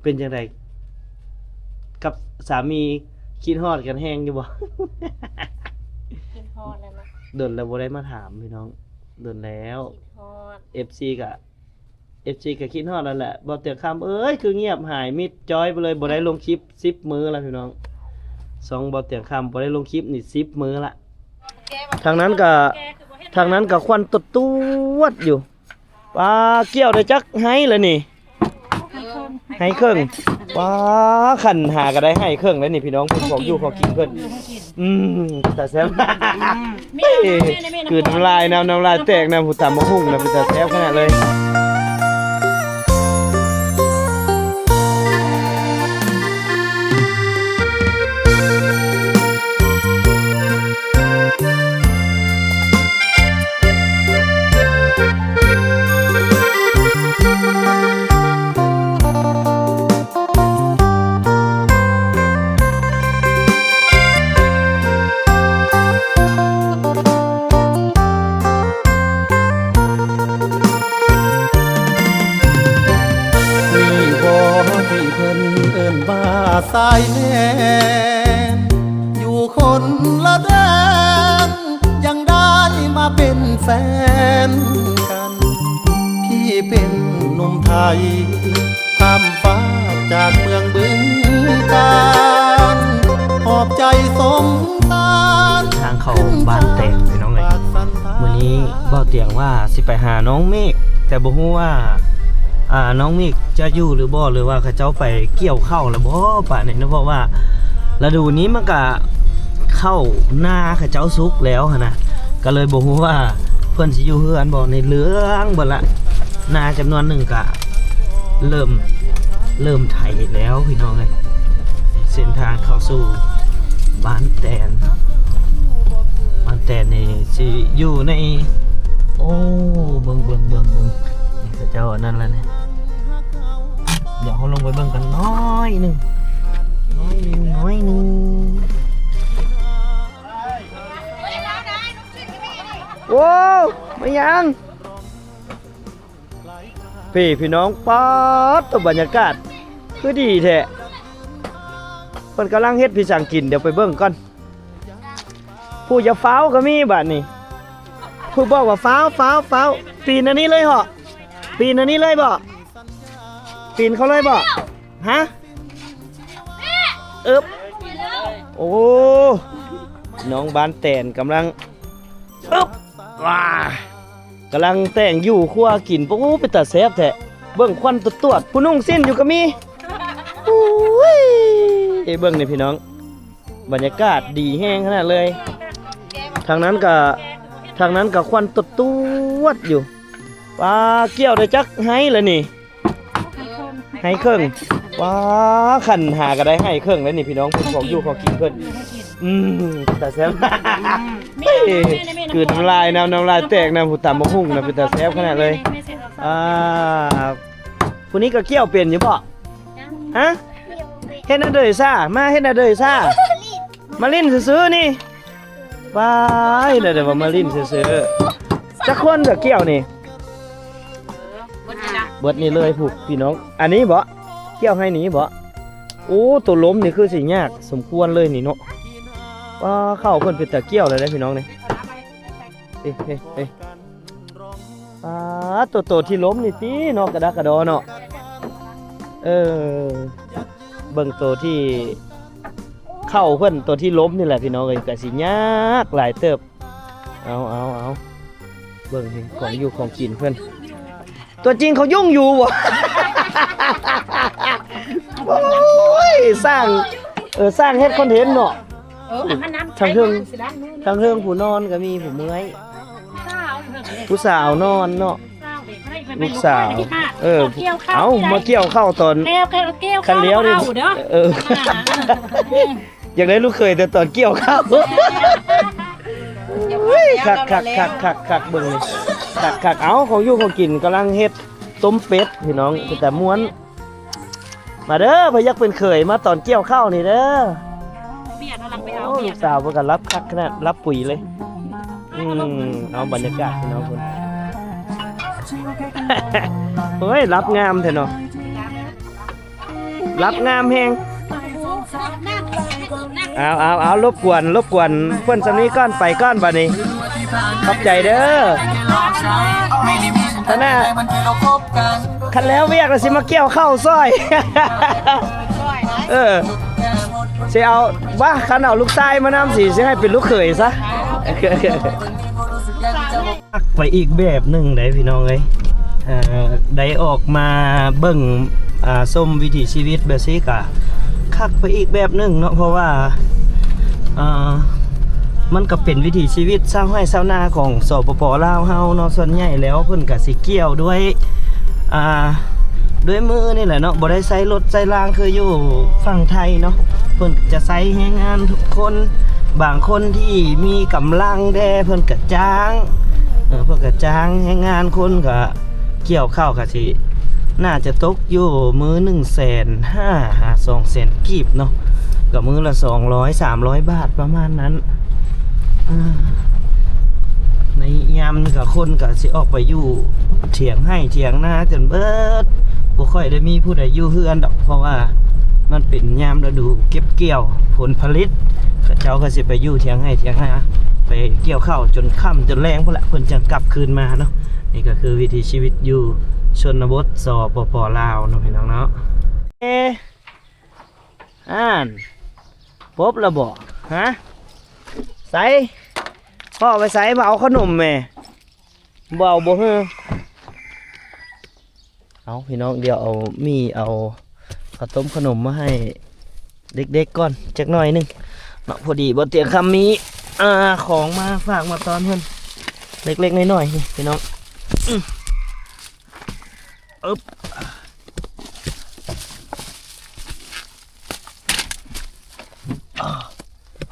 ເປັນຈັ່ງໃດກັບສາມີ? ຄິດຮອດກັນແຮງຢູ່ບໍ່? ຄິດຮອດແລ້ວເນາະ ດົນແລ້ວບໍ່ໄດ້ມາຖາມພີ່ນ້ອງ ດົນແລ້ວ ຄິດຮອດ ເອັຟຊີກະ ເອັຟຊີກະຄິດຮອດນັ້ນແຫຼະ. ບ່າວຕຽງຄຳເອີຍ ຄືງຽບຫາຍມິດຈ້ອຍໄປເລີຍ ບໍ່ໄດ້ລົງຄລິບສິບມື້ແລ້ວພີ່ນ້ອງ. ຊ່ອງບ່າວຕຽງຄຳບໍ່ໄດ້ລົງຄລິບນີ້ສິບມື້ລະ. ທາງນັ້ນກະ ທາງນັ້ນກະຄວັນຕວດໆຢູ່. ປາ ກ່ຽວໄດ້ຈັກໄຮ່ລະນີ້? ໄຮ່ເຄິ່ງ. ປາ ຄັນຫາກະໄດ້ໄຮ່ເຄິ່ງແລ້ວນີ້ພີ່ນ້ອງ ເພິ່ນຂອງຢູ່ຂອງກິນເພິ່ນ. ອືມ ຕາແຊບ ອືມ ຄືນ້ຳລາຍນຳ ນ້ຳລາຍແຕກນຳ ຜູ້ຕຳບັກຫຸ່ງນະ ເປັນຕາແຊບຂະໜາດເລີຍ. ນີ້ບໍ່ທີ່ເພິ່ນເອີ້ນວ່າຊາຍແດນ ຢູ່ຄົນລະແດນ ຍັງໄດ້ມາເປັນແຟນກັນ ພີ່ເປັນໜຸ່ມໄທ ຂ້າມຟ້າຈາກເມືອງບຶງການ ຫອບໃຈສົງສານ ທາງເຂົ້າບ້ານແຕນພີ່ນ້ອງເອີຍ. ມື້ນີ້ບ່າວຕຽງວ່າຊິໄປຫານ້ອງເມກ ແຕ່ບໍ່ຮູ້ວ່າ ອ່າ ນ້ອງເມກຈະຢູ່ຫຼືບໍ່ ຫຼືວ່າເຂົາເຈົ້າໄປກ່ຽວເຂົ້າແລ້ວບໍ່ປານນີ້ເນາະ ເພາະວ່າລະດູນີ້ມັນກະເຂົ້ານາເຂົາເຈົ້າສຸກແລ້ວຫັ້ນນະ ກະເລີຍບໍ່ຮູ້ວ່າເພິ່ນຊິຢູ່ເຮືອນບໍ່. ນີ້ເຫຼືອງເບິດລະ ນາຈຳນວນໜຶ່ງກະເລີ່ມ ເລີ່ມໄຖແລ້ວພີ່ນ້ອງເອີຍ. ເສັ້ນທາງເຂົ້າສູ່ບ້ານແຕນ ບ້ານແຕນນີ້ຊິຢູ່ໃນ ໂອ້ ເບິ່ງ ເບິ່ງ ເບິ່ງ ເບິ່ງ ນີ້ເຂົາເຈົ້າອັນນັ້ນລະນີ້. ດຽວເຮົາລົງໄປເບິ່ງກັນໜ້ອຍໜຶ່ງ ໜ້ອຍໜຶ່ງ ໜ້ອຍໜຶ່ງ. ໂອ້ ມາຫຍັງ? ພີ່ ພີ່ນ້ອງ ປາດໂທ້ ບັນຍາກາດຄືດີແທ້. ເພິ່ນກຳລັງເຮັດພິສັງກິນ ດຽວໄປເບິ່ງກ່ອນ. ຜູ້ຢ່າຟ້າວກໍມີບາດນີ້ ຜູ້ບອກວ່າຟ້າວ ຟ້າວ ຟ້າວ ປີນອັນນີ້ເລີຍເຫາະ ປີນອັນນີ້ເລີຍບໍ? ປີນເຂົ້າເລີຍບໍ? ຮະ? ເອິບ ໂອ້ ນ້ອງບ້ານແຕນກຳລັງ ອຶບ ວ້າ ກຳລັງແຕ່ງຢູ່ຄົວກິນ. ໂອ້ ເປັນຕາແຊບແທ້ ເບິ່ງຄວັນຕວດໆ ຜູ້ນຸ່ງສິ້ນຢູ່ກໍມີ. ໂອ້ຍ ເບິ່ງນີ້ພີ່ນ້ອງ ບັນຍາກາດດີແຮງຂະໜາດເລີຍ. ທາງນັ້ນກະ ທາງນັ້ນກະຄວັນຕວດໆຢູ່. ປາ ກ່ຽວໄດ້ຈັກໄຮ່ລະນີ້? ໄຮ່ເຄິ່ງ. ປາ ຄັນຫາກະໄດ້ໄຮ່ເຄິ່ງແລ້ວນີ້ພີ່ນ້ອງ ເພິ່ນຂອງຢູ່ຂອງກິນເພິ່ນ. ອືມ ຕາແຊບ ອືມ ຄືນ້ຳລາຍນຳ ນ້ຳລາຍແຕກນຳ ຜູ້ຕຳບັກຫຸ່ງນະ ເປັນຕາແຊບຂະໜາດເລີຍ. ອ່າ ຜູ້ນີ້ກໍກ່ຽວເປັນຢູ່ບໍ່? ຮະ? ເຮັດແນວໃດຊາ? ມາເຮັດແນວໃດຊາ? ມາຫຼິ້ນຊື່ໆນີ້. ປາ ເຮັດແນວໃດວ່າມາຫຼິ້ນຊື່ໆ. ຈັກຄົນຈະກ່ຽວນີ້? ເບິດນີ້ລະ ເບິດນີ້ເລີຍພຸ້ນພີ່ນ້ອງ. ອັນນີ້ບໍ? ກ່ຽວໃຫ້ນີ້ບໍ? ໂອ້ ໂຕລົມນີ້ຄືຊິຍາກສົມຄວນເລີຍນີ້ເນາະ. ປາ ເຂົ້າເພິ່ນເປັນຕາກ່ຽວແລ້ວເດ້ພີ່ນ້ອງນີ້. ເອີ ເອີ ເອີ ປາ ໂຕ ໂຕທີ່ລົ້ມນີ້ຕິເນາະ ກະດາກະດໍເນາະ. ເອີ ເບິ່ງໂຕທີ່ ເຂົ້າເພິ່ນ ໂຕທີ່ລົ້ມນີ້ແຫຼະພີ່ນ້ອງເອີຍ ກະຊິຍາກຫຼາຍເຕີບ. ເອົາ ເອົາ ເອົາ ເບິ່ງນີ້ ຂອງຢູ່ຂອງກິນເພິ່ນ. ຕົວຈິງເຂົາຫຍຸ້ງຢູ່ບໍ່? ໂອ້ຍ ຊ່າງ ເອີ ຊ່າງເຮັດຄອນເທັນເນາະ. ເອີ ອັນນັ້ນ ທາງເທິງ ທາງເທິງຜູ້ນອນກໍມີ ຜູ້ເມື່ອຍ ຜູ້ສາວນອນເນາະ. ລູກສາວ ເອີ ເອົາ ມາກ່ຽວເຂົ້າຕອນ ຄັນລຽວນີ້ ເອີ ຢາກໄດ້ລູກເຂີຍແຕ່ຕອນກ່ຽວເຂົ້າ. ຄັກ ຄັກ ຄັກ ຄັກ ເບິ່ງນີ້ ຄັກ ຄັກ. ເອົາ ຂອງຢູ່ຂອງກິນກຳລັງເຮັດ ຕົ້ມເປັດພີ່ນ້ອງ ເປັນຕາມ່ວນ. ມາເດີ ໃຜຢາກເປັນເຂີຍ ມາຕອນກ່ຽວເຂົ້ານີ້ເດີ. ເບຍກຳລັງໄປເອົາ ໂອ້ ລູກສາວເພິ່ນກໍລັບຄັກຂະໜາດ ລັບປຸຍເລີຍ. ອືມ ເອົາບັນຍາກາດພີ່ນ້ອງເພິ່ນ. ໂອ້ຍ ລັບງາມແທ້ເນາະ. ລັບງາມແຮງ. ເອົາ ເອົາ ເອົາ ລົບກວນ ລົບກວນເພິ່ນສ່ຳນີ້ກ່ອນ ໄປກ່ອນບັດນີ້. ຂອບໃຈເດີ. ຄັນນະ ຄັນແລ້ວວຽກແລ້ວຊິມາກ່ຽວເຂົ້າຊ່ອຍ. ເອີ ຊິເອົາ ວະ ຄັນເອົາລູກຊາຍມານຳ ຊິ ຊິໃຫ້ເປັນລູກເຂີຍຊະ. ຄັກໄປອີກແບບໜຶ່ງເດ້ພີ່ນ້ອງເອີຍ. ເອີ ໄດ້ອອກມາເບິ່ງ ອ່າ ຊົມວິຖີຊີວິດແບບຊີ້ກະຄັກໄປອີກແບບໜຶ່ງເນາະ ເພາະວ່າ ເອີ ມັນກະເປັນວິຖີຊີວິດຊາວໄຮ່ຊາວນາຂອງ ສປປ ລາວ ເຮົາເນາະ. ສ່ວນໃຫຍ່ແລ້ວເພິ່ນກະຊິກ່ຽວດ້ວຍ ອ່າ ດ້ວຍມືນີ້ແຫຼະເນາະ ບໍ່ໄດ້ໃຊ້ລົດໃຊ້ລາງຄືຢູ່ຝັ່ງໄທເນາະ. ເພິ່ນຈະໃຊ້ແຮງງານທຸກຄົນ ບາງຄົນທີ່ມີກຳລັງແດ່ເພິ່ນກະຈ້າງ ເອີ ເພິ່ນກະຈ້າງແຮງງານຄົນ ກະກ່ຽວເຂົ້າກະຊິ ໜ້າຈະຕົກຢູ່ມື້ໜຶ່ງແສນຫ້າຫາສອງແສນກີບເນາະ ກະມື້ລະສອງຮ້ອຍສາມຮ້ອຍບາດປະມານນັ້ນ. ເອີ ໃນຍາມນີ້ກະຄົນກະຊິອອກໄປຢູ່ຖຽງໄຮ່ຖຽງນາຈົນເບິດ ບໍ່ຄ່ອຍໄດ້ມີຜູ້ໃດຢູ່ເຮືອນດອກ ເພາະວ່າມັນເປັນຍາມລະດູເກັບກ່ຽວຜົນຜະລິດ ເຂົາເຈົ້າກະຊິໄປຢູ່ຖຽງໄຮ່ຖຽງນາ ໄປກ່ຽວເຂົ້າຈົນຄ່ຳຈົນແລງພຸ້ນລະ ເພິ່ນຈັ່ງກັບຄືນມາເນາະ. ນີ້ກະຄືວິຖີຊີວິດຢູ່ຊົນນະບົດ ສປປ ລາວເນາະ ພີ່ນ້ອງເນາະ. ເອ ອ່ານ ປົບລະບໍ? ຮະ ໃສ ພໍ່ໄປໃສ? ມາເອົາຂະໜົມແມ່. ບໍ່ເອົາບໍ່ເຮີ. ເອົາ ພີ່ນ້ອງ ດຽວເອົາໝີ່ ເອົາເຂົ້າຕົ້ມຂະໜົມມາໃຫ້ເດັກໆກ່ອນຈັກໜ້ອຍໜຶ່ງເນາະ. ພໍດີບໍ່ຕຽງຄຳມີ ອ່າ ຂອງມາຝາກມາຕ້ອນເພິ່ນເລັກໆນ້ອຍໆ ນີ້ພີ່ນ້ອງ. ອື ອຶບ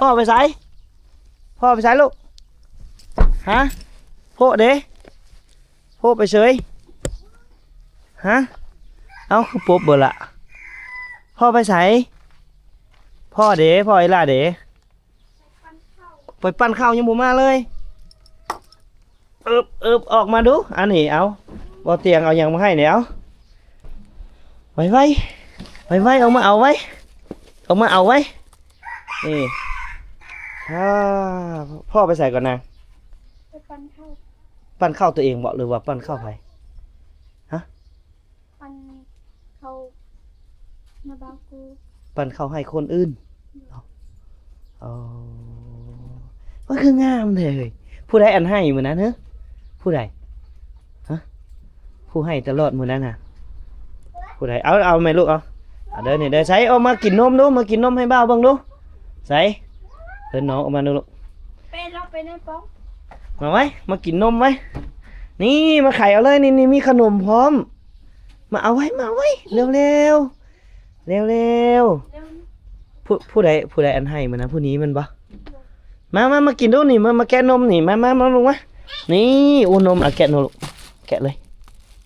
ພໍ່ໄປໃສ? ພໍ່ໄປໃສລູກ? ຮະ? ໂພະເດ? ໂພະໄປເສີຍ? ຮະ? ເອົ້າ ຄືປົບເບີລະ? ພໍ່ໄປໃສ? ພໍ່ເດ? ພໍ່ອີ່ຫຼ້າເດ? ໄປປັ່ນເຂົ້າຍັງບໍ່ມາເລີຍ. ເອິບ ເອິບ ອອກມາດູ ອັນນີ້ ເອົາ ບໍ່ຕຽງເອົາຫຍັງມາໃຫ້ແລ້ວ. ໄວໆ ໄວໆ ອອກມາເອົາໄວ ອອກມາເອົາໄວ. ນີ້ ອ່າ ພໍ່ໄປໃສກ່ອນນາງ? ໄປປັ່ນເຂົ້າ. ປັ່ນເຂົ້າຕົວເອງບໍ ຫຼືວ່າປັ່ນເຂົ້າໃຜ? ຮະ? ປັ່ນເຂົ້ານະບ່າວກູ. ປັ່ນເຂົ້າໃຫ້ຄົນອື່ນ. ໂດຍ. ອໍ ມັນຄືງາມແທ້ເຮີ້ຍ. ຜູ້ໃດອັນໃຫ້ມື້ນັ້ນເຮີ້? ຜູ້ໃດ? ຮະ? ຜູ້ໃຫ້ຕະຫຼອດມື້ນັ້ນນະ ຜູ້ໃດ? ເອົາ ເອົາແມ່ລູກ ເອົາ ເອົາເດີ ນີ້ເດີ. ໃສ ອອກມາກິນນົມດູ ມາກິນນົມໃຫ້ບ່າວເບິ່ງດູ. ໃສ ເອີ້ນນ້ອງອອກມາດູລູກ. ເປັນລະ ເປັນນາຍປອງ. ມາໄວ້ ມາກິນນົມໄວ້. ນີ້ ມາໄຂເອົາເລີຍ ນີ້ ນີ້ ມີຂະໜົມພ້ອມ. ມາເອົາໄວ້ ມາເອົາໄວ້ ເລັວໆ ເລັວໆ. ເລັວ. ຜູ້ ຜູ້ໃດ ຜູ້ໃດອັນໃຫ້ມື້ນັ້ນ ຜູ້ນີ້ແມ່ນບໍ່? ມາ ມາ ມາກິນດູນີ້ ມາ ມາແກະນົມນີ້ ມາ ມາ ມາ ລົງມາ. ນີ້ ໂອ້ ນົມ ອາ ແກະໜ່ອຍລູກ ແກະເລີຍ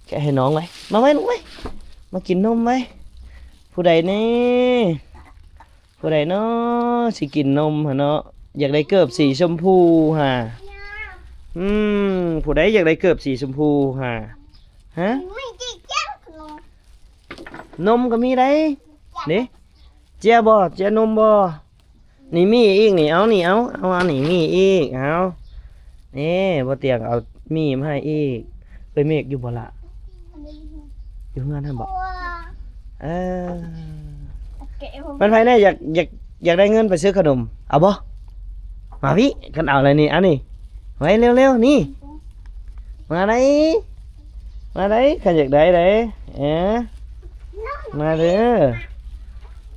ແກະໃຫ້ນ້ອງໄວ້. ມາໄວ້ລູກໄວ້ ມາກິນນົມໄວ້. ຜູ້ໃດແນ່? ຜູ້ໃດເນາະ ຊິກິນນົມຫັ້ນເນາະ? ຢາກໄດ້ເກີບສີຊົມພູຫາ. ອືມ ຜູ້ໃດຢາກໄດ້ເກີບສີຊົມພູຫາ? ຮະ? ນົມກໍມີໄດ໋ ເດ້. ເຈ້ຍບໍ່? ເຈ້ຍນົມບໍ່? ນີ້ມີອີກນີ້ ເອົານີ້ ເອົາ ເອົາອັນນີ້ມີອີກ ເອົາ. ນີ້ ບໍ່ຕຽງເອົາໝີ່ມາໃຫ້ອີກ. ເອີຍ ເມກຢູ່ບໍ່ລະ? ຢູ່ເຮືອນຫັ້ນບໍ? ເອີ ມັນໃຜແນ່ ຢາກ ຢາກ ຢາກໄດ້ເງິນໄປຊື້ຂະໜົມ ເອົາບໍ່? ມາພີ້ ຄັນເອົາແລ້ວນີ້ ອັນນີ້ ໄວ ເລັວໆ ນີ້ ມາໄດ໋ ມາໄດ໋ ຄັນຢາກໄດ້ເດ້. ເອີ ມາເດີ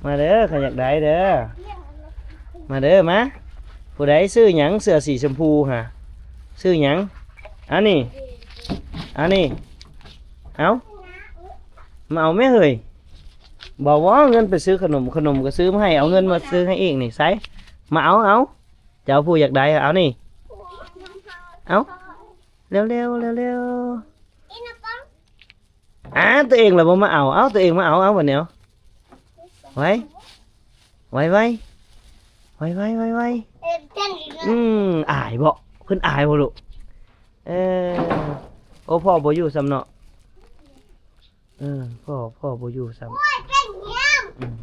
ມາເດີ ຄັນຢາກໄດ້ເດີ ມາເດີ ມາ. ຜູ້ໃດຊື້ຫຍັງ ເສື້ອສີຊົມພູຫາ? ຊື້ຫຍັງ? ອັນນີ້ ອັນນີ້ ເອົາ ມາເອົາແມ່ເຮີ້ຍ. ບໍ່ວ່າເງິນໄປຊື້ຂະໜົມ ຂະໜົມກໍຊື້ມາໃຫ້ ເອົາເງິນມາຊື້ໃຫ້ອີກນີ້. ໃສ ມາເອົາ ເອົາ ເຈົ້າຜູ້ຢາກໄດ້ ເອົານີ້ ເອົາ ເລັວໆ ເລັວໆ. ອາ ຕົວເອງລະບໍ່ມາເອົາ ເອົາ ຕົວເອງມາເອົາ ເອົາ ບັດນີ້ ເອົາ ໄວ ໄວ ໄວ ໄວ ໄວ ໄວ ໄວ. ອືມ ອາຍບໍ? ເພິ່ນອາຍບໍລູກ? ເອີ ໂອ້ ພໍ່ບໍ່ຢູ່ຊ້ຳເນາະ. ເອີ ພໍ່ ພໍ່ບໍ່ຢູ່ຊ້ຳ. ອືມ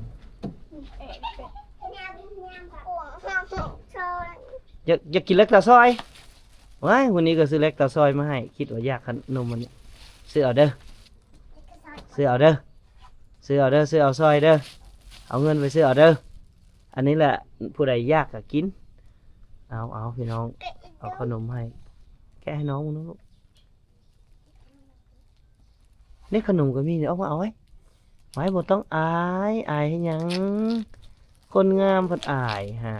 ຢາກ ຢາກກິນແລັກຕາຊອຍ. ວ້າຍ ມື້ນີ້ກໍຊື້ແລັກຕາຊອຍມາໃຫ້ ຄິດວ່າຢາກຂະໜົມອັນນີ້. ຊື້ເອົາເດີ ຊື້ເອົາເດີ ຊື້ເອົາເດີ ຊື້ເອົາຊອຍເດີ ເອົາເງິນໄປຊື້ເອົາເດີ. ອັນນີ້ແຫຼະ ຜູ້ໃດຢາກກໍກິນ. ເອົາ ເອົາ ພີ່ນ້ອງ ເອົາຂະໜົມໃຫ້ ແກະໃຫ້ນ້ອງເບິ່ງດູລູກ. ນີ້ຂະໜົມກໍມີນີ້ ອອກມາເອົາໄວ້ ໄວ້ ບໍ່ຕ້ອງອາຍ ອາຍເຮັດຫຍັງ ຄົນງາມເພິ່ນອາຍຫາ.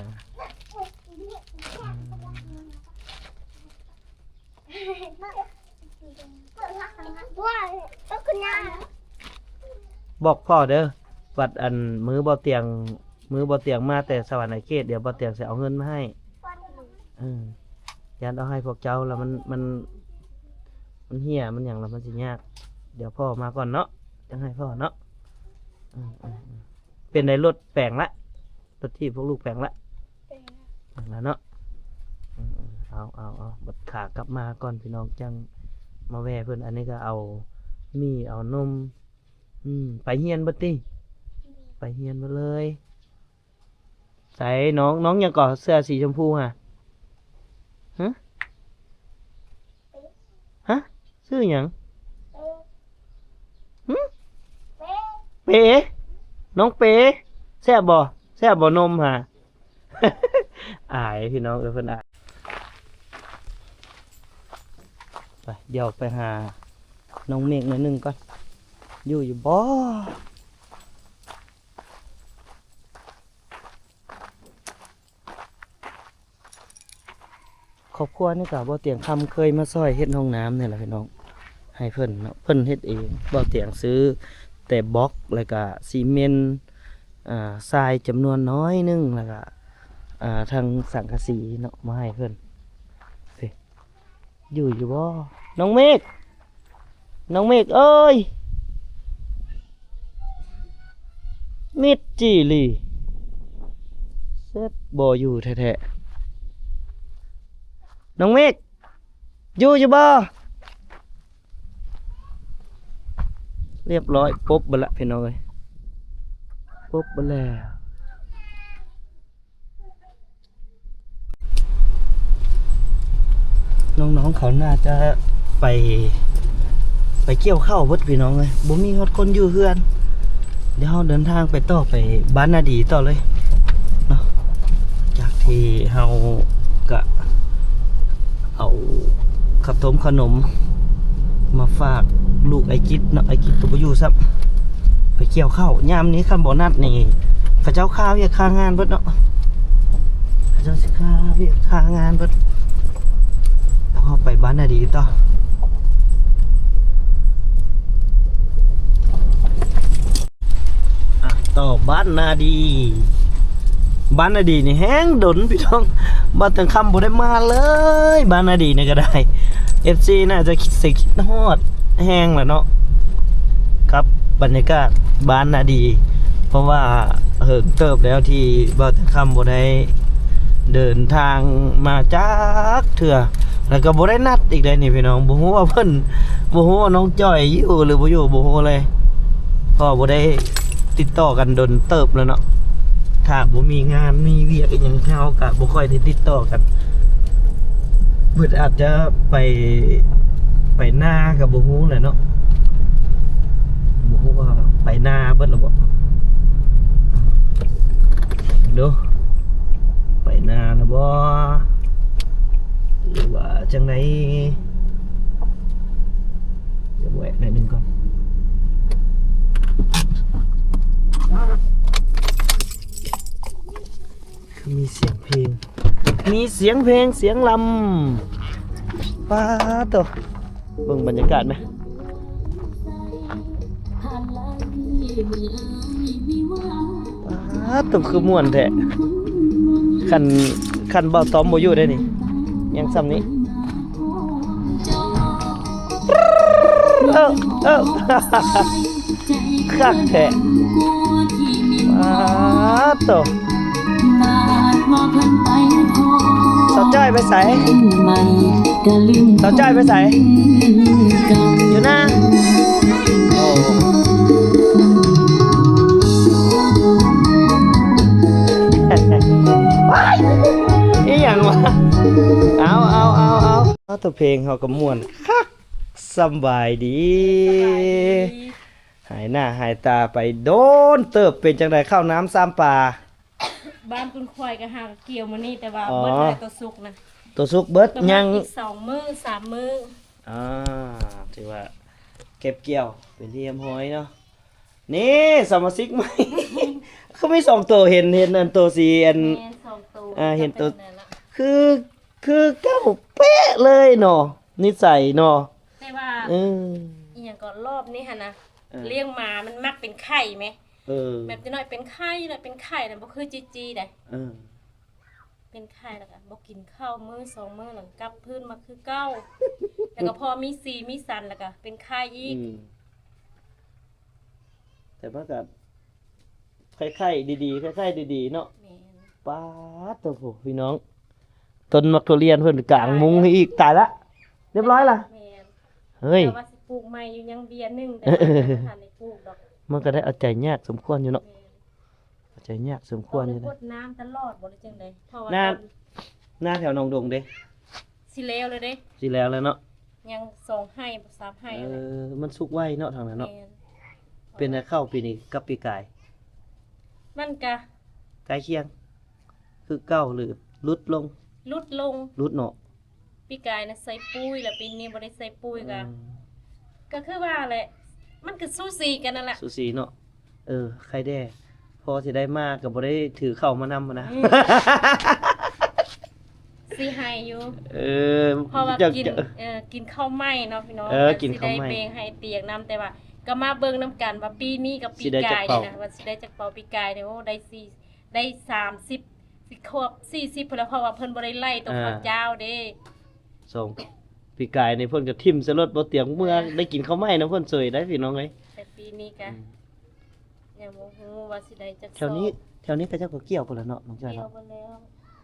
ບອກພໍ່ເດີ ບັດອັນ ມື້ບໍ່ຕຽງ ມື້ບໍ່ຕຽງມາແຕ່ສະຫວັນນະເຂດ ດຽວບໍ່ຕຽງຊິເອົາເງິນມາໃຫ້. ເອີ ຢ້ານເອົາໃຫ້ພວກເຈົ້າແລ້ວມັນ ມັນ ມັນເຫ່ຍມັນຫຍັງແລ້ວມັນຊິຍາກ. ດຽວພໍ່ມາກ່ອນເນາະ ຈັ່ງໃຫ້ພໍ່ເນາະ. ເອີໆໆ ເປັນໃດ ລົດແປງລະ ລົດຖີບພວກລູກແປງລະ ແປງລະເນາະ. ເອີໆ ເອົາໆໆ ບັດຂາກັບມາກ່ອນ ພີ່ນ້ອງ ຈັ່ງມາແວ່ເພິ່ນ. ອັນນີ້ກໍເອົາໝີ່ເອົານົມ. ອືມ ໄປຮຽນເບິດຕິ? ໄປຮຽນເບິດເລີຍ. ໃສ ນ້ອງ ນ້ອງຫຍັງກໍ ເສື້ອສີຊົມພູຫະ? ຮະ? ຮະ? ຊື່ຫຍັງ? ຫຶ? ເປ? ນ້ອງເປ ແຊບບໍ່? ແຊບບໍ່ນົມຫະ? ອາຍ ພີ່ນ້ອງເອີຍ ເພິ່ນອາຍ. ໄປ ດຽວໄປຫານ້ອງເມກໜ້ອຍໜຶ່ງກ່ອນ ຢູ່ຢູ່ບໍ່? ຄອບຄົວນີ້ກໍ ບໍ່ຕຽງຄຳເຄີຍມາຊ່ອຍເຮັດຫ້ອງນ້ຳນີ້ແຫຼະພີ່ນ້ອງ ໃຫ້ເພິ່ນເນາະ ເພິ່ນເຮັດເອງ. ບໍ່ຕຽງຊື້ແຕ່ບລັອກ ແລ້ວກະຊີເມັນ ອ່າ ຊາຍຈຳນວນໜ້ອຍໜຶ່ງ ແລ້ວກະ ອ່າ ທັງສັງກະສີເນາະ ມາໃຫ້ເພິ່ນ. ຢູ່ຢູ່ບໍ່ ນ້ອງເມກ? ນ້ອງເມກເອີຍ ມິດຈີ່ຫຼີ່ ເຊັດບໍ່ຢູ່ແທ້ໆ. ນ້ອງເມກ ຢູ່ຢູ່ບໍ່? ລຽບຮ້ອຍ ປົບເບິດລະ ພີ່ນ້ອງເອີຍ ປົບເບິດແລ້ວ. ນ້ອງໆເຂົາໜ້າຈະໄປ ໄປກ່ຽວເຂົ້າເບິດພີ່ນ້ອງເອີຍ ບໍ່ມີຮອດຄົນຢູ່ເຮືອນ. ດຽວເຮົາເດີນທາງໄປຕໍ່ ໄປບ້ານນາດີຕໍ່ເລີຍເນາະ ຈາກທີ່ເຮົາກະເອົາເຂົ້າຕົ້ມເຂົ້າໜົມມາຝາກລູກອ້າຍຈິດເນາະ ອ້າຍຈິດກໍບໍ່ຢູ່ຊ້ຳ ໄປກ່ຽວເຂົ້າ. ຍາມນີ້ຄັນບໍ່ນັດນີ້ ເຂົາເຈົ້າຄາວຽກຄາງານເບິດເນາະ ເຂົາເຈົ້າຊິຄາວຽກຄາງານເບິດ. ເຮົາໄປບ້ານນາດີຕໍ່ ອ່ະ ຕໍ່ບ້ານນາດີ. ບ້ານນາດີນີ້ແຮງດົນພີ່ນ້ອງ ບ່າວແຕງຄຳບໍ່ໄດ້ມາເລີຍ ບ້ານນາດີນີ້ກໍໄດ້. ເອັຟຊີໜ້າຈະຄິດ ຊິຄິດຮອດແຮງແຫຼະເນາະ ກັບບັນຍາກາດບ້ານນາດີ ເພາະວ່າເຫິງເຕີບແລ້ວທີ່ບ່າວແຕງຄຳບໍ່ໄດ້ເດີນທາງມາຈັກເທື່ອ ແລ້ວກໍບໍ່ໄດ້ນັດອີກເດ້ນີ້ພີ່ນ້ອງ. ບໍ່ຮູ້ວ່າເພິ່ນ ບໍ່ຮູ້ວ່ານ້ອງຈ້ອຍຢູ່ຫຼືບໍ່ຢູ່ ບໍ່ຮູ້ເລີຍ ເພາະບໍ່ໄດ້ຕິດຕໍ່ກັນດົນເຕີບແລ້ວເນາະ. ຖ້າບໍ່ມີງານມີວຽກອີ່ຫຍັງ ເຮົາກໍບໍ່ຄ່ອຍໄດ້ຕິດຕໍ່ກັນ. ເພິ່ນອາດຈະໄປ ໄປນາກໍບໍ່ຮູ້ແຫຼະເນາະ ບໍ່ຮູ້ວ່າໄປນາເບິດແລ້ວບໍ່. ເບິ່ງດູ ໄປນາແລ້ວບໍ່ ຫຼືວ່າຈັ່ງໃດ? ດຽວແວະໜ້ອຍໜຶ່ງກ່ອນ ຄືມີສຽງເພງ ມີສຽງເພງສຽງລຳ. ປາໂຕ ເບິ່ງບັນຍາກາດແມະ ປາໂຕ ຄືມ່ວນແທ້. ຄັນ ຄັນບ່າວຕ້ອມບໍ່ຢູ່ໄດ໋ນີ້ ຍັງຊ່ຳນີ້ ເອີ ເອີ ຄັກແທ້. ປາໂຕ ສາວຈ້ອຍໄປໃສ? ສາວຈ້ອຍໄປໃສ? ຢູ່ນາ? ໂອ້ ຕົວເພງເຮົາກໍມ່ວນຄັກ. ສຳບາຍດີ. ສະບາຍດີ. ຫາຍໜ້າຫາຍຕາໄປໂດນເຕີບ. ເປັນຈັ່ງໃດເຂົ້ານ້ຳຊາມປາ? ບ້ານຄຸນຂ້ອຍກໍຫາກ່ຽວມື້ນີ້ ແຕ່ວ່າ ອໍ ເບິດແລ້ວ ຕົວສຸກນະ ຕົວສຸກເບິດ. ຍັງອີກສອງມື້ສາມມື້. ອ່າ ຖືວ່າເກັບກ່ຽວເປັນທີ່ຮຽບຮ້ອຍເນາະ. ນີ້ສະມາຊິກໃໝ່ ຄືມີສອງໂຕ. ເຫັນ ເຫັນອັນໂຕສີອັນ ແມ່ນ ສອງໂຕ. ອ່າ ເຫັນໂຕ ຄື ຄືເກົ່າເປະເລີຍເນາະ ນິໄສເນາະ. ແຕ່ວ່າ ເອີ ອີ່ຫຍັງກໍລອບນີ້ຫັ້ນນະ ເອີ ລ້ຽງໝາມັນມັກເປັນໄຂ້ແມ. ເອີ ແບບຈະໜ້ອຍເປັນໄຂ້ ໜ້ອຍເປັນໄຂ້ນະ ບໍ່ຄືຈີຈີໄດ໋. ເອີ ເປັນໄຂ້ແລ້ວກໍບໍ່ກິນເຂົ້າມື້ສອງມື້ ແລ້ວກໍກັບຄືນມາຄືເກົ່າ. ແລ້ວກໍພໍມີສີມີສັນ ແລ້ວກໍເປັນໄຂ້ອີກ. ອືມ ແຕ່ມັນກໍໄຂ້ໆດີໆ ໄຂ້ໆດີໆເນາະ. ແມ່ນ. ປາດໂທ້ ໂອ້ ພີ່ນ້ອງ ຕົ້ນໝາກທຸລຽນເພິ່ນກາງມຸງໃຫ້ອີກ. ຕາຍລະ ຮຽບຮ້ອຍລະ. ແມ່ນ. ເຮີ້ຍ ແຕ່ວ່າຊິປູກໃໝ່ຢູ່ ຍັງເບ້ຍໜຶ່ງ ແຕ່ວ່າຍັງບໍ່ທັນໄດ້ປູກດອກ. ມັນກໍໄດ້ເອົາໃຈຍາກສົມຄວນຢູ່ເນາະ. ແມ່ນ. ເອົາໃຈຍາກສົມຄວນຢູ່ເດ້. ຕ້ອງໄດ້ຫົດນ້ຳຕະຫຼອດບໍ່ ຫຼືຈັ່ງໃດ? ເພາະວ່າ ນາ ນາແຖວໜອງດົງເດ້? ຊິແລ້ວແລ້ວເດ້. ຊິແລ້ວແລ້ວເນາະ. ຍັງສອງໄຮ່ບໍ່ ສາມໄຮ່. ເອີ ແລ້ວແຫຼະ. ມັນສຸກໄວເນາະ ທາງນັ້ນເນາະ. ແມ່ນ. ເປັນແນວເຂົ້າປີນີ້ກັບປີກາຍ? ມັນກະໃກ້ຄຽງຄືເກົ່າ ຫຼືຫຼຸດລົງ? ຫຼຸດລົງ. ຫຼຸດເນາະ. ປີກາຍນະໃສ່ປຸ໋ຍ ແລ້ວປີນີ້ບໍ່ໄດ້ໃສ່ປຸ໋ຍ. ອືມ ກະ ກະຄືວ່າແຫຼະ ມັນກະສູສີກັນນັ້ນລະ. ສູສີເນາະ. ເອີ ໄຄແດ່ ພໍຊິໄດ້ມາກໍບໍ່ໄດ້ຖືເຂົ້າມານຳນະ. ອືມ ຊິໃຫ້ຢູ່. ເອີ ເພາະວ່າກິນ ເອີ ກິນເຂົ້າໃໝ່ເນາະພີ່ນ້ອງ. ເອີ ກິນເຂົ້າໃໝ່ ກໍຊິໄດ້ແບ່ງໃຫ້ຕຽກນຳ ແຕ່ວ່າກໍມາເບິ່ງນຳກັນວ່າປີນີ້ກັບປີກາຍນີ້ນະ ຊິໄດ້ຈັກເປົາ ວ່າຊິໄດ້ຈັກເປົາ. ປີກາຍນີ້ ໂອ້ ໄດ້ສີ່ ໄດ້ສາມສິບ ຊິຄວບສີ່ສິບພຸ້ນລະ ເພາະວ່າເພິ່ນບໍ່ໄດ້ໄລ່ຕົວ ອ່າ ເຂົ້າເຈົ້າເດ້. ສອງ ປີກາຍນີ້ເພິ່ນກໍຖິ້ມໃສ່ລົດບໍ່ຕຽງເມືອ ອ່າ ໄດ້ກິນເຂົ້າໃໝ່ນຳເພິ່ນເສີຍໄດ໋ພີ່ນ້ອງເອີຍ. ແຕ່ປີນີ້ກະ ອືມ ຍັງບໍ່ຮູ້ວ່າຊິໄດ້ຈັກຊອກ. ແຖວນີ້ ແຖວນີ້ເຂົາເຈົ້າກໍກ່ຽວພຸ້ນລະເນາະ ນ້ອງຈ້ອຍເນາະ. ກ່ຽວພຸ້ນແລ້ວ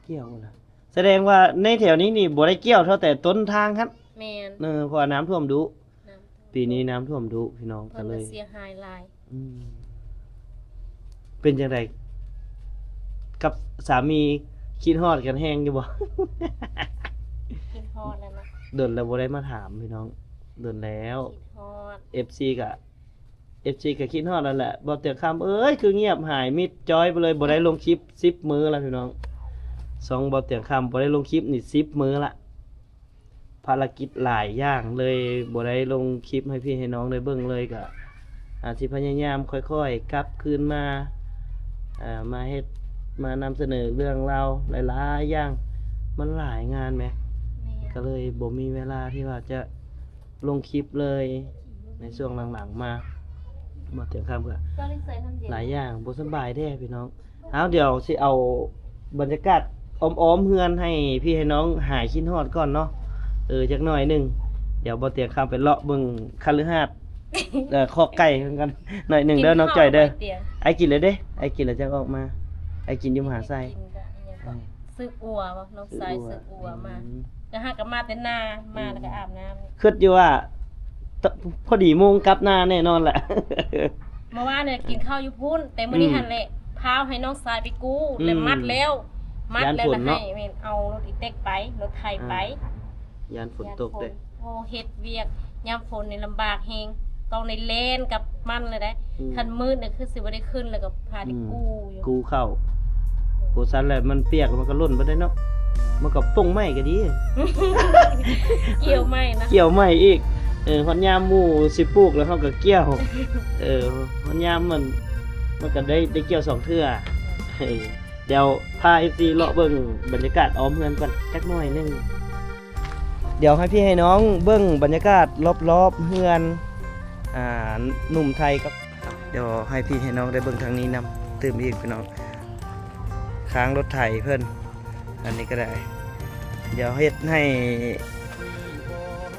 ກ່ຽວພຸ້ນລະ. ສະແດງວ່າໃນແຖວນີ້ນີ້ບໍ່ໄດ້ກ່ຽວເທົ່າແຕ່ຕົ້ນທາງຫັ້ນ. ແມ່ນ. ເອີ ເພາະວ່ານ້ຳຖ້ວມດຸ. ນ້ຳຖ້ວມ ປີນີ້ນ້ຳຖ້ວມດຸພີ່ນ້ອງ. ເພິ່ນກໍເລີຍເສຍຫາຍຫຼາຍ. ອືມ ເປັນຈັ່ງໃດກັບສາມີ ຄິດຮອດກັນແຮງຢູ່ບໍ່? ຄິດຮອດແລ້ວເນາະ. ດົນແລ້ວບໍ່ໄດ້ມາຖາມພີ່ນ້ອງ ດົນແລ້ວ. ຄິດຮອດ ເອັຟຊີ ກະ ເອັຟຊີ ກະຄິດຮອດນັ້ນແຫຼະ. ບໍ່ຕຽງຄຳເອີຍ ຄືງຽບຫາຍມິດຈ້ອຍໄປເລີຍ ບໍ່ໄດ້ລົງຄລິບສິບມື້ລະພີ່ນ້ອງ. ຊ່ອງບໍ່ຕຽງຄຳບໍ່ໄດ້ລົງຄລິບນີ້ສິບມື້ລະ. ພາລະກິດຫຼາຍຢ່າງເລີຍ ບໍ່ໄດ້ລົງຄລິບໃຫ້ພີ່ໃຫ້ນ້ອງໄດ້ເບິ່ງເລີຍ. ກະອາດຊິພະຍາຍາມຄ່ອຍໆກັບຄືນມາ ອ່າ ມາເຮັດ ມານຳສະເໜີເລື່ອງລາວຫຼາຍໆຢ່າງ. ມັນຫຼາຍງານແໝ່. ແມ່ນ. ກໍເລີຍບໍ່ມີເວລາທີ່ວ່າຈະລົງຄລິບເລີຍ ໃນຊ່ວງຫຼັງໆມາ. ບໍ່ຕຽງຄຳກໍ ກໍເລີຍໃສ່ນ້ຳເຢັນ ຫຼາຍຢ່າງ ບໍ່ສະບາຍແທ້ພີ່ນ້ອງ. ເອົາ ດຽວຊິເອົາບັນຍາກາດອ້ອມໆເຮືອນໃຫ້ພີ່ໃຫ້ນ້ອງຫາຍຄິດຮອດກ່ອນເນາະ. ເອີ ຈັກໜ້ອຍໜຶ່ງ ດຽວບໍ່ຕຽງຄຳໄປເລາະເບິ່ງຄະລືຫາດ ເອີ ຄອກໄກ່ເພິ່ນກ່ອນໜ້ອຍໜຶ່ງເດີ ນ້ອງຈ້ອຍເດີ. ອ້າຍກິນແລ້ວເດ້ ອ້າຍກິນແລ້ວຈັ່ງອອກມາ. ອ້າຍກິນຢູ່ມະຫາໄຊ. ຊື້ອັ່ວບໍ່ ນ້ອງຊາຍຊື້ອັ່ວມາ. ອືມ ກໍຫາກໍມາແຕ່ນາ ມາແລ້ວກໍອາບນ້ຳ. ອືມ ຄິດຢູ່ວ່າ ພໍດີໂມງກັບນາແນ່ນອນແຫຼະ. ເມື່ອວານນີ້ກິນເຂົ້າຢູ່ພຸ້ນ ແຕ່ມື້ນີ້ ອືມ ຫັ້ນແຫຼະ ພາວໃຫ້ນ້ອງຊາຍໄປກູ້ ອືມ ແລ້ວມັດແລ້ວ ມັດແລ້ວ ຢ້ານຝົນເນາະ ແລ້ວໃຫ້ແມ່ນເອົາລົດອີແຕັກໄປ ລົດໄຖໄປ. ອ່າ ຢ້ານຝົນຕົກເດ້. ໂອ້ ເຮັດວຽກຍາມຝົນນີ້ລຳບາກແຮງ ຕ້ອງໄດ້ແລ່ນກັບມັນເລີຍເດ້. ອືມ ຄັນມືດນີ້ຄືຊິບໍ່ໄດ້ຂຶ້ນ ແລ້ວກໍພາໄດ້ ອືມ ກູ້ຢູ່ ກູ້ເຂົ້າ. ໂອ້ ຊັ້ນແຫຼະ ມັນປຽກ ມັນກໍຫຼົ່ນເບິດເດ້ເນາະ. ມັນກໍປົງໃໝ່ກໍດີ ກ່ຽວໃໝ່ນະ ກ່ຽວໃໝ່ອີກ. ເອີ ຮອດຍາມໝູ່ຊິປູກແລ້ວເຮົາກໍກ່ຽວ. ເອີ ຮອດຍາມມັນ ມັນກໍໄດ້ ໄດ້ກ່ຽວສອງເທື່ອ. ເອີ ດຽວພາເອັຟຊີເລາະເບິ່ງບັນຍາກາດອ້ອມເຮືອນກ່ອນຈັກໜ້ອຍໜຶ່ງ. ດຽວໃຫ້ພີ່ໃຫ້ນ້ອງເບິ່ງບັນຍາກາດລອບໆເຮືອນ ອ່າ ໜຸ່ມໄທກັບ ດຽວໃຫ້ພີ່ໃຫ້ນ້ອງໄດ້ເບິ່ງທາງນີ້ນຳຕື່ມອີກພີ່ນ້ອງ. ຄ້າງລົດໄຖເພິ່ນ ອັນນີ້ກໍໄດ້. ດຽວເຮັດໃຫ້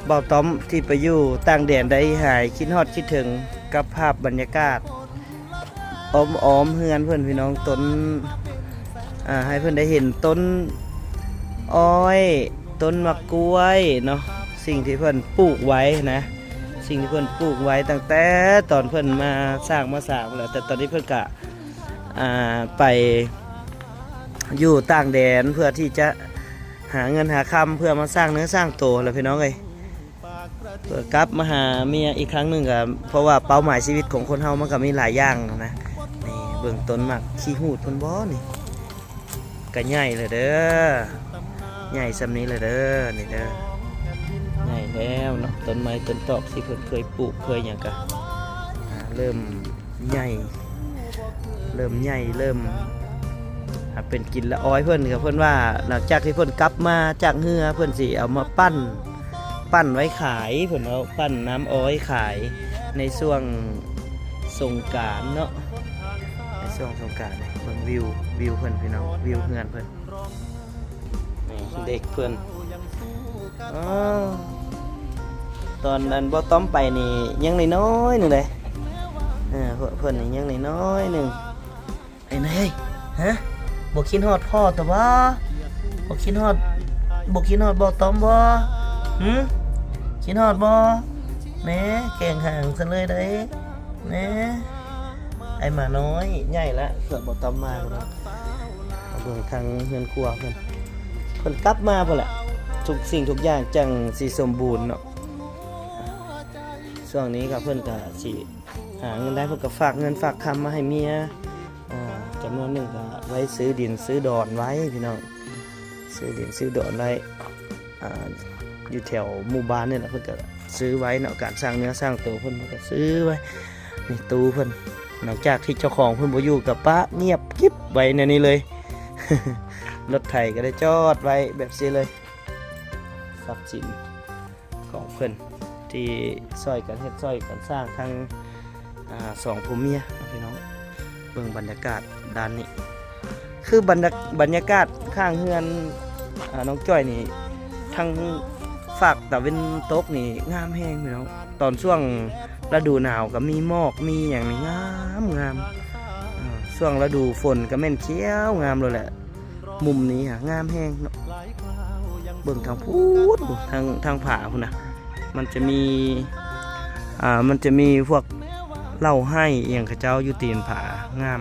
ບ່າວຕ້ອມທີ່ໄປຢູ່ຕ່າງແດນໄດ້ຫາຍຄິດຮອດຄິດເຖິງກັບພາບບັນຍາກາດ ອ້ອມໆເຮືອນເພິ່ນພີ່ນ້ອງ. ຕົ້ນ ອ່າ ໃຫ້ເພິ່ນໄດ້ເຫັນຕົ້ນອ້ອຍ ຕົ້ນໝາກກ້ວຍເນາະ ສິ່ງທີ່ເພິ່ນປູກໄວ້ນະ ສິ່ງທີ່ເພິ່ນປູກໄວ້ຕັ້ງແຕ່ຕອນເພິ່ນມາສ້າງມາສາງແລ້ວ. ແຕ່ຕອນນີ້ເພິ່ນກະ ອ່າ ໄປຢູ່ຕ່າງແດນເພື່ອທີ່ຈະ ຫາເງິນຫາຄຳເພື່ອມາສ້າງເນື້ອສ້າງໂຕແຫຼະພີ່ນ້ອງເອີຍ ເພື່ອກັບມາຫາເມຍອີກຄັ້ງໜຶ່ງ ກໍເພາະວ່າເປົ້າໝາຍຊີວິດຂອງຄົນເຮົາມັນກໍມີຫຼາຍຢ່າງນະ. ນີ້ເບິ່ງຕົ້ນໝາກຂີ້ຫູດເພິ່ນບໍ່ນີ້ ກໍໃຫຍ່ແລ້ວເດີ ໃຫຍ່ສ່ຳນີ້ແລ້ວເດີ ນີ້ເດີ ໃຫຍ່ແລ້ວເນາະ. ຕົ້ນໄມ້ຕົ້ນຕອກທີ່ເພິ່ນເຄີຍປູກເຄີຍຫຍັງກໍ ອ່າ ເລີ່ມໃຫຍ່ ເລີ່ມໃຫຍ່ ເລີ່ມ ອ່າ ເປັນກິນລະອອຍເພິ່ນ ກໍເພິ່ນວ່າຫຼັງຈາກທີ່ເພິ່ນກັບມາຈາກເຮືອ ເພິ່ນຊິເອົາມາປັ່ນ ປັ່ນໄວ້ຂາຍ ເພິ່ນເອົາປັ່ນນ້ຳອອຍຂາຍໃນຊ່ວງສົງການເນາະ ໃນຊ່ວງສົງການ. ເບິ່ງວິວ ວິວເພິ່ນພີ່ນ້ອງ ວິວເຮືອນເພິ່ນ ນີ້ເດັກເພິ່ນ ອໍ ຕອນອັນບໍ່ຕ້ອມໄປນີ້ຍັງນ້ອຍໆໜຶ່ງເດ້ ເອີ ເພິ່ນນີ້ຍັງນ້ອຍໆໜຶ່ງ. ເປັນໃດ ຮະ ບໍ່ຄິດຮອດພໍ່ຕະບໍ? ບໍ່ຄິດຮອດ ບໍ່ຄິດຮອດບໍ່ຕ້ອມບໍ? ຫື ຄິດຮອດບໍ່? ແນ່ ແກງຫາງຊະເລີຍເດ້ ແນ່ ໄອ້ໝານ້ອຍໃຫຍ່ລະ ເກືອບບໍ່ຕ້ອມມາແລ້ວ. ມາເບິ່ງທາງເຮືອນຄົວເພິ່ນ ເພິ່ນກັບມາພຸ້ນແຫຼະ ທຸກສິ່ງທຸກຢ່າງຈັ່ງຊິສົມບູນເນາະ. ຊ່ວງນີ້ກໍເພິ່ນກໍຊິຫາເງິນໄດ້ ເພິ່ນກໍຝາກເງິນຝາກຄຳມາໃຫ້ເມຍ ອ່າ ຈຳນວນໜຶ່ງກໍໄວ້ຊື້ດິນຊື້ດອນໄວ້ພີ່ນ້ອງ ຊື້ດິນຊື້ດອນໄວ້ ອ່າ ຢູ່ແຖວໝູ່ບ້ານນີ້ແຫຼະ ເພິ່ນກໍຊື້ໄວ້ເນາະ ການສ້າງເນື້ອສ້າງໂຕເພິ່ນ ເພິ່ນກໍຊື້ໄວ້. ນີ້ຕູ້ເພິ່ນ ຫຼັງຈາກທີ່ເຈົ້າຂອງເພິ່ນບໍ່ຢູ່ ກໍປະງຽບກິບໄວ້ແນວນີ້ເລີຍ ລົດໄຖກໍໄດ້ຈອດໄວ້ແບບຊີ້ເລີຍ ຊັບສິນ ຂອງເພິ່ນທີ່ຊ່ອຍກັນເຮັດຊ່ອຍກັນສ້າງທັງ ອ່າ ສອງຜົວເມຍພີ່ນ້ອງ. ເບິ່ງບັນຍາກາດດ້ານນີ້ ຄືບັນຍາ ບັນຍາກາດຂ້າງເຮືອນ ອ່າ ນ້ອງຈ້ອຍນີ້ ທາງຟາກຕາເວັນຕົກນີ້ງາມແຮງພີ່ນ້ອງ. ຕອນຊ່ວງລະດູໜາວກໍມີໝອກມີຫຍັງນີ້ງາມໆ ອ່າ ຊ່ວງລະດູຝົນກໍແມ່ນຂຽວງາມໂລດແຫຼະ. ມຸມນີ້ຫາງາມແຮງເນາະ ເບິ່ງທາງພຸ້ນ ທາງ ທາງຜາພຸ້ນນະ ມັນຈະມີ ອ່າ ມັນຈະມີພວກເລົ້າໄຮ່ອີ່ຫຍັງເຂົາເຈົ້າຢູ່ຕີນຜາ ງາມ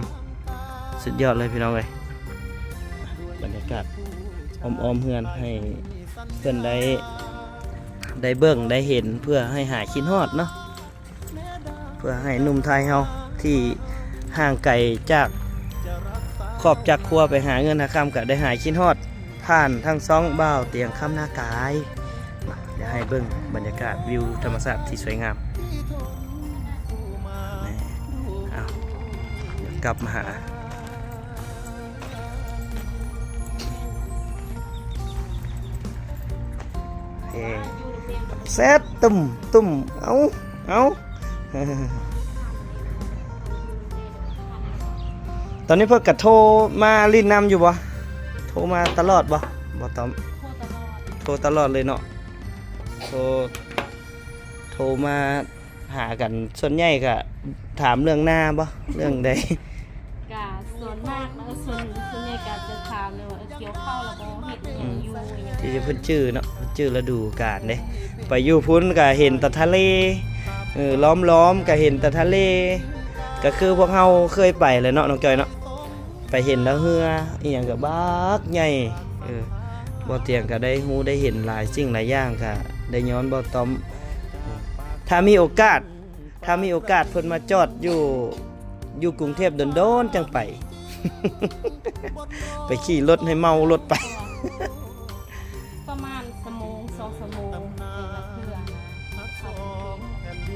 ສຸດຍອດເລີຍພີ່ນ້ອງເອີຍ. ບັນຍາກາດອ້ອມໆເຮືອນໃຫ້ເພິ່ນໄດ້ ໄດ້ເບິ່ງໄດ້ເຫັນ ເພື່ອໃຫ້ຫາຍຄິດຮອດເນາະ. ເພື່ອໃຫ້ໜຸ່ມໄທເຮົາທີ່ຫ່າງໄກຈາກຄອບຈາກຄົວໄປຫາເງິນຫາຄຳ ກໍໄດ້ຫາຍຄິດຮອດຜ່ານທາງຊ່ອງບ່າວຕຽງຄຳນາກາຍ. ຢາກໃຫ້ເບິ່ງບັນຍາກາດວິວທຳມະຊາດທີ່ສວຍງາມ. ເອົາ ກັບມາຫາ ເອີ ແຊດ ຕຸ້ມ ຕຸ້ມ ເອົາ ເອົາ ຕອນນີ້ເພິ່ນກະໂທມາຫຼິ້ນນຳຢູ່ບໍ່? ໂທມາຕະຫຼອດບໍ່? ບໍ່ຕ້ອງ ໂທຕະຫຼອດ ໂທຕະຫຼອດເລີຍເນາະ ໂທ ໂທມາ ຫາກັນ ສ່ວນໃຫຍ່ກະຖາມເລື່ອງນາບໍ່? ເລື່ອງໃດ? ກະສ່ວນມາກເນາະ ສ່ວນ ສ່ວນໃຫຍ່ກະຈະຖາມແບບວ່າ ເອີ ກ່ຽວເຂົ້າແລ້ວບໍ່? ເຮັດອີ່ຫຍັງຢູ່? ອືມ ທີ່ເພິ່ນຈື່ເນາະ ເພິ່ນຈື່ລະດູການເດ້. ໄປຢູ່ພຸ້ນກະເຫັນແຕ່ທະເລ ເອີ ລ້ອມໆກະເຫັນແຕ່ທະເລ ກະຄືພວກເຮົາເຄີຍໄປແຫຼະເນາະ ນ້ອງຈ້ອຍເນາະ. ໄປເຫັນແລ້ວເຮືອອີ່ຫຍັງກໍບັກໃຫຍ່ ເອີ ບ່າວຕຽງກໍໄດ້ຮູ້ໄດ້ເຫັນຫຼາຍສິ່ງຫຼາຍຢ່າງ ກໍໄດ້ຍ້ອນບ່າວຕ້ອມ. ຖ້າມີໂອກາດ ຖ້າມີໂອກາດເພິ່ນມາຈອດຢູ່ ຢູ່ກຸງເທບດົນໆ ຈັ່ງໄປ ໄປຂີ່ລົດໃຫ້ເມົາລົດໄປ. ປະມານຊົ່ວໂມງ ສອງຊົ່ວໂມງ ແຕ່ລະເທື່ອນະ.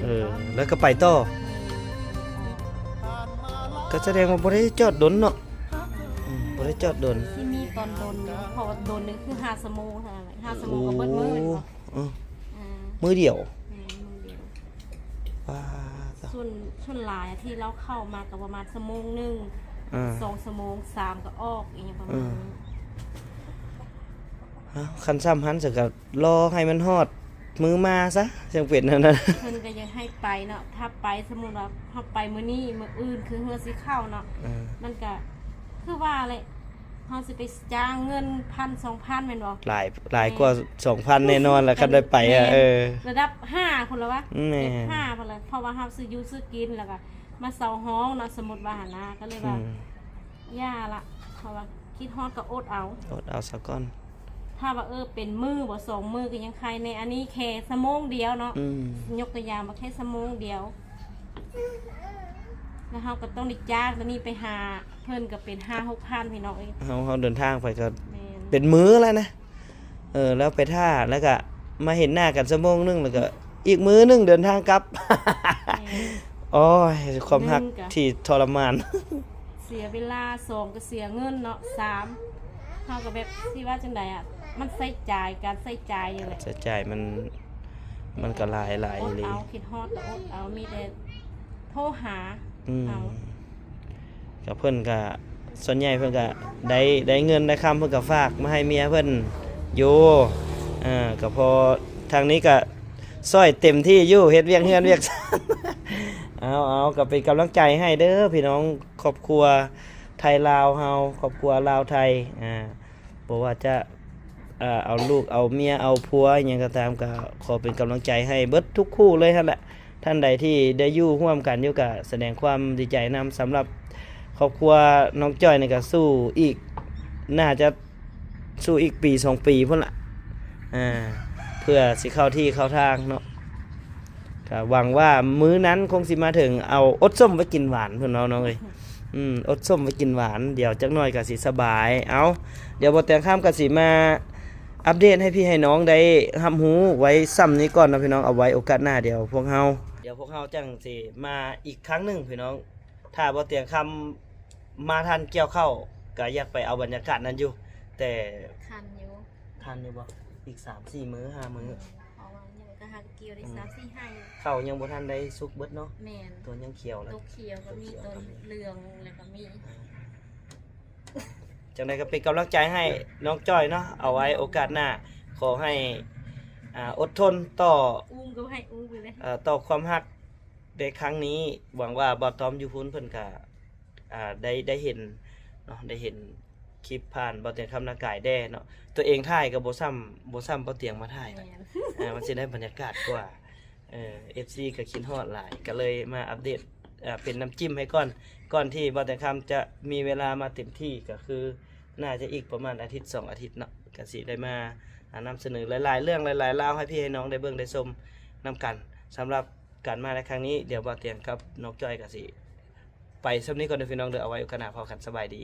ເອີ ແລ້ວກໍໄປຕໍ່ ແມ່ນ ກໍສະແດງວ່າບໍ່ໄດ້ຈອດດົນເນາະ. ອືມ ບໍ່ໄດ້ຈອດດົນ ຊິມີຕອນດົນຢູ່ ເພາະວ່າດົນນີ້ຄືຫ້າຊົ່ວໂມງເທົ່ານັ້ນແຫຼະ ຫ້າຊົ່ວໂມງກໍເບິດມື້ແມ່ນບໍ່? ເອີ ອືມ ມື້ດຽວ ແມ່ນ ມື້ດຽວ. ປາດ ສ່ວນ ສ່ວນຫຼາຍທີ່ລາວເຂົ້າມາກໍປະມານຊົ່ວໂມງໜຶ່ງ ອາ ສອງຊົ່ວໂມງ ສາມກໍອອກ ອີ່ຫຍັງປະມານນີ້. ເອີ ເອົ້າ ຄັນຊ່ຳຫັ້ນຊັ້ນກໍ ລໍໃຫ້ມັນຮອດມື້ມາຊະ ຈັ່ງເປັນແນວນັ້ນ. ເພິ່ນກໍຢາກໃຫ້ໄປເນາະ ຖ້າໄປ ສົມມຸດວ່າເຮົາໄປມື້ນີ້ ມື້ອື່ນຄືເຮືອຊິເຂົ້າເນາະ ເອີ ມັນກໍຄືວ່າແຫຼະ ເຮົາຊິໄປຈ້າງເງິນພັນ ສອງພັນ ແມ່ນບໍ່? ຫຼາຍ ຫຼາຍກວ່າ ແມ່ນ ສອງພັນ ແນ່ນອນລະ ຄັນໄດ້ໄປອະ. ແມ່ນ ເອີ ລະດັບຫ້າພຸ້ນລະວະ ແມ່ນ ເຈັດ ຫ້າພຸ້ນລະ ເພາະວ່າເຮົາຊື້ຢູ່ຊື້ກິນ ແລ້ວກໍມາເຊົ່າຫ້ອງເນາະ ສົມມຸດວ່າຫັ້ນນະ ກໍເລີຍວ່າ ອືມ ຢ່າລະ ເພາະວ່າຄິດຮອດກໍອົດເອົາ ອົດເອົາສາກ່ອນ. ຖ້າວ່າ ເອີ ເປັນມື້ບໍ່ ສອງມື້ກໍຍັງໄຄແດ່. ອັນນີ້ແຄ່ຊົ່ວໂມງດຽວເນາະ ອືມ ຍົກຕົວຢ່າງວ່າແຄ່ຊົ່ວໂມງດຽວ ແລ້ວເຮົາກໍຕ້ອງໄດ້ຈາກຕົວນີ້ໄປຫາເພິ່ນ ກໍເປັນຫ້າຫົກພັນ ພີ່ນ້ອງເອີຍ. ເຮົາ ເຮົາເດີນທາງໄປກໍ ແມ່ນ ເປັນມື້ແລ້ວນະ. ເອີ ແລ້ວໄປຖ້າ ແລ້ວກະມາເຫັນໜ້າກັນຊົ່ວໂມງໜຶ່ງ ແລ້ວກະອີກມື້ໜຶ່ງເດີນທາງກັບ. ແມ່ນ ໂອ້ຍ ຄວາມຮັກ ໜຶ່ງກະ ທີ່ທໍລະມານ ເສຍເວລາ ສອງກະເສຍເງິນເນາະ ສາມເຮົາກະແບບ ຊິວ່າຈັ່ງໃດອະ ມັນໃຊ້ຈ່າຍ ການໃຊ້ຈ່າຍນີ້ແຫຼະ ໃຊ້ຈ່າຍມັນ ມັນກະຫຼາຍ ຫຼາຍອີ່ຫຼີ. ອົດເອົາ ຄິດຮອດກະອົດເອົາ ມີແຕ່ໂທຫາ ອືມ ເອົາ ກະເພິ່ນກະ ສ່ວນໃຫຍ່ເພິ່ນກະໄດ້ ໄດ້ເງິນໄດ້ຄຳ ເພິ່ນກະຝາກມາໃຫ້ເມຍເພິ່ນຢູ່. ເອີ ກະພໍ ທາງນີ້ກະຊ່ອຍເຕັມທີ່ຢູ່ ເຮັດວຽກເຮືອນວຽກຊານ. ເອົາ ເອົາ ກະເປັນກຳລັງໃຈໃຫ້ເດີພີ່ນ້ອງ ຄອບຄົວໄທລາວເຮົາ ຄອບຄົວລາວໄທ ອາ ບໍ່ວ່າຈະ ເອີ ເອົາລູກເອົາເມຍເອົາຜົວອີ່ຫຍັງກໍຕາມ ກໍຂໍເປັນກຳລັງໃຈໃຫ້ເບິດທຸກຄູ່ເລີຍຫັ້ນແຫຼະ. ທ່ານໃດທີ່ໄດ້ຢູ່ຮ່ວມກັນຢູ່ ກໍສະແດງຄວາມດີໃຈນຳ. ສຳລັບຄອບຄົວນ້ອງຈ້ອຍນີ້ກໍສູ້ອີກ ໜ້າຈະສູ້ອີກປີສອງປີພຸ້ນລະ ອາ ເພື່ອຊິເຂົ້າທີ່ເຂົ້າທາງເນາະ. ກໍຫວັງວ່າມື້ນັ້ນຄົງຊິມາເຖິງ. ເອົາອົດສົ້ມໄວ້ກິນຫວານ ເພິ່ນເວົ້າ ນ້ອງເອີຍ. ອືມ ອົດສົ້ມໄວ້ກິນຫວານ ດຽວຈັກໜ້ອຍກໍຊິສະບາຍ. ເອົາ ດຽວບໍ່ແຕງຄຳກໍຊິມາອັບເດດໃຫ້ພີ່ໃຫ້ນ້ອງໄດ້ຮັບຮູ້ໄວ້ຊ່ຳນີ້ກ່ອນເນາະພີ່ນ້ອງ. ເອົາໄວ້ໂອກາດໜ້າ ດຽວພວກເຮົາ ດຽວພວກເຮົາຈັ່ງຊິມາອີກຄັ້ງໜຶ່ງພີ່ນ້ອງ. ຖ້າບໍ່ແຕງຄຳມາທັນກ່ຽວເຂົ້າ ກໍຢາກໄປເອົາບັນຍາກາດນັ້ນຢູ່ ແຕ່ ທັນຢູ່ ທັນຢູ່ບໍ່? ອີກສາມສີ່ມື້ ຫ້າມື້ ອືມ ເພາະວ່າຍັງກະຫາກ່ຽວໄດ້ ອືມ ສາມສີ່ໄຮ່. ເຂົ້າຍັງບໍ່ທັນໄດ້ສຸກເບິດເນາະ. ແມ່ນ ຕົວຍັງຂຽວເລີຍ ຕົວຂຽວກໍມີ ຕົວເຫຼືອງແລ້ວກໍມີ. ຈັ່ງໃດກໍເປັນກຳລັງໃຈໃຫ້ນ້ອງຈ້ອຍເນາະ. ເອົາໄວ້ໂອກາດໜ້າ ຂໍໃຫ້ ອ່າ ອົດທົນຕໍ່ ອຸ້ມກໍໃຫ້ອຸ້ມໄປເລີຍ ເອີ ຕໍ່ຄວາມຮັກໃນຄັ້ງນີ້. ຫວັງວ່າບ່າວຕ້ອມຢູ່ພຸ້ນເພິ່ນກະ ອ່າ ໄດ້ ໄດ້ເຫັນເນາະ ໄດ້ເຫັນຄລິບຜ່ານບ່າວຕຽງຄຳນາກາຍແດ່ເນາະ. ຕົວເອງຖ່າຍກໍບໍ່ຊ່ຳ ບໍ່ຊ່ຳບ່າວຕຽງມາຖ່າຍນະ. ແມ່ນ ອ່າ ມັນຊິໄດ້ບັນຍາກາດກວ່າ. ເອີ ເອັຟຊີກໍຄິດຮອດຫຼາຍ ກໍເລີຍມາອັບເດດ ອ່າ ເປັນນ້ຳຈິ້ມໃຫ້ກ່ອນ ກ່ອນທີ່ບ່າວຕຽງຄຳຈະມີເວລາມາເຕັມທີ່ ກໍຄືໜ້າຈະອີກປະມານອາທິດສອງອາທິດເນາະ ກໍຊິໄດ້ມາ ອ່າ ນຳສະເໜີຫຼາຍໆເລື່ອງ ຫຼາຍໆລາວ ໃຫ້ພີ່ໃຫ້ນ້ອງໄດ້ເບິ່ງໄດ້ຊົມນຳກັນ. ສຳລັບການມາໃນຄັ້ງນີ້ ດຽວບ່າວຕຽງກັບນ້ອງຈ້ອຍກໍຊິ ໄປສ່ຳນີ້ກ່ອນເດີພີ່ນ້ອງເດີ ເອົາໄວ້ໂອກາດໜ້າພໍ້ກັນ ສະບາຍດີ.